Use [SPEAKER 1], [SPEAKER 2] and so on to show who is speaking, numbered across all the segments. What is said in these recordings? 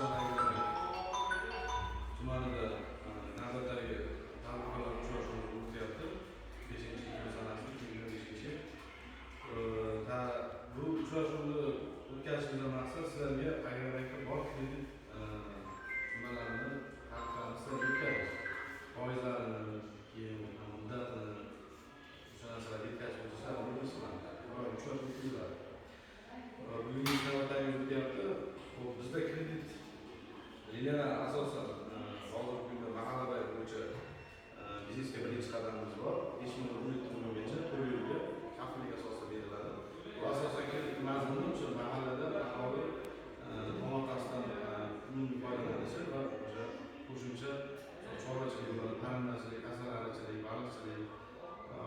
[SPEAKER 1] Agrar tumanida navbatdagi tadbirkorlar uchrashuvi o'tyapti. 5-iyun sanasi, 2025 yil. Bu uchrashuvni o'tkazishimizdan maqsad sizlarga Agrobankda bor kredit nimalarini, haqlarini sizlarga yetkazish. Foizlarini, keyin muddatini, o'sha narsalarni yetkazish bo'yicha sizlarga bilishman. Uchrashuv o'tkaziladi. Bugungi navbatdagi o'tyapti. Xo'p, bizda kredit liniyalar asosan hozirgi kunda mahalla bo'yicha biznesga birinchi qadamimiz bor. 5 million 17 milliongacha 4 yilga kafillik asosida beriladi. Bu asosan kredit mazmuni o'sha mahallada aholi tomorqasidan unumli foydalanishi va o'sha qo'shimcha chorvachilik bo'ladi, parrandachilik, asalarichilik, baliqchilik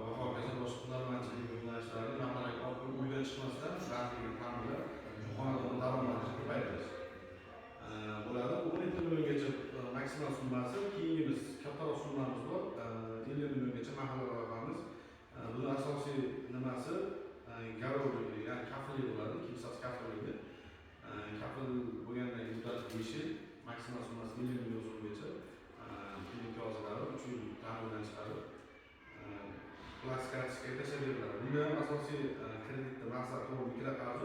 [SPEAKER 1] va hokazo boshqa hunarmandchilik yo'nalishlarini mahallaga olib kirib, uydan chiqmasdan bandligini ta'minlab, shu xonadon daromadini ko'paytirish bo'ladi. Bu 17 milliongacha maksimal summasi. Keyingi biz kattaroq summamiz bor. 50 milliongacha mahalla loyihamiz. Buni asosiy nimasi garov, ya'ni kafillik bo'ladi, kimsasiz kafilligi. Kafil bo'lgandan keyin muddati 5 yil, maksimal summasi 50 million so'mgacha kredit yoziladi, 3 yil ta'mindan chiqarib, plastik kartochkaga tashlab beriladi. Bunda ham asosiy kreditni maqsadi to'g'ri mikroqarz,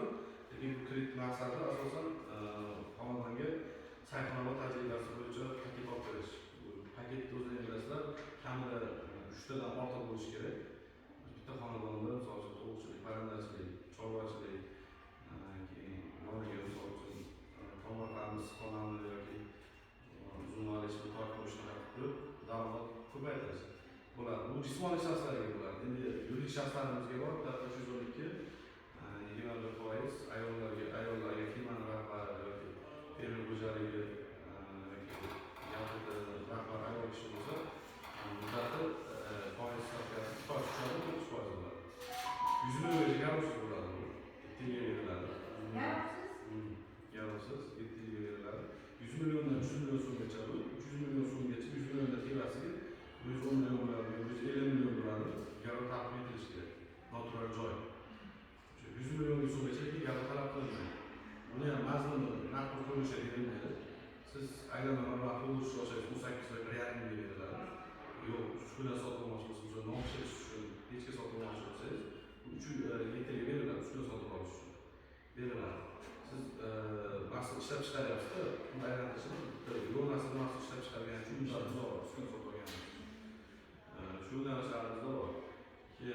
[SPEAKER 1] lekin bu kredit maqsadi asosan xonadonga Sayxonobod tajribasi bo'yicha paket olib kirish. Bu paketni o'zlaringiz bilasizlar, kamida uchtadan ortiq bo'lishi kerak. Bitta xonadonda, misol uchun, tovuqchilik, parrandachilik, chorvachilik, keyin yoniga, misol uchun, tomorqani, issiqxonani yoki uzumali ishni tortib shunaqa qilib turib daromad ko'paytirish bo'ladi. Bu jismoniy shaxslarga bo'ladi. Endi yuridik shaxslarimizga bor, 312, 21% ayollarga, ayollarga firmani rahbari yoki fermer xo'jaligi yoki yoki rahbar ayol kishi bo'lsa, muddati foiz stavkasi 2% tushadi, 9% bo'ladi. 100 milliongacha garovsiz bo'ladi bu. 7 yilga beriladi.
[SPEAKER 2] Garovsiz?
[SPEAKER 1] Garovsiz 7 yilga beriladi. 100 milliondan 300 million so'mgacha bu. 300 million so'mgacha, 100 milliondan tepasiga 110 million bo'ladi, 150 million bo'ladi. Garov taqdim etilishi kerak. Noturar joy. Shu 100 million so'mgacha garov talab qilinmaydi. Buni ham mazmuni naqd pul ko'rinishda berilmaydi. Siz aylanma mablag' to'ldirish olsangiz, 18 oy, 1,5 yilga beriladi. Yo'q, uskuna sotib olmoqchi bo'lsangiz, non pishirish uchun pechka sotib olmoqchi bo'lsangiz, 3 7 yilga beriladi, uskuna sotib olish uchun beriladi. Siz mahsul ishlab chiqaryapsizda, uni aylantirishni bitta yo'l narsani mahsul ishlab chiqargan uchun muddat uzoq uskuna sotib olganingiz uchun. Shu yo'nalishlarimizda bor.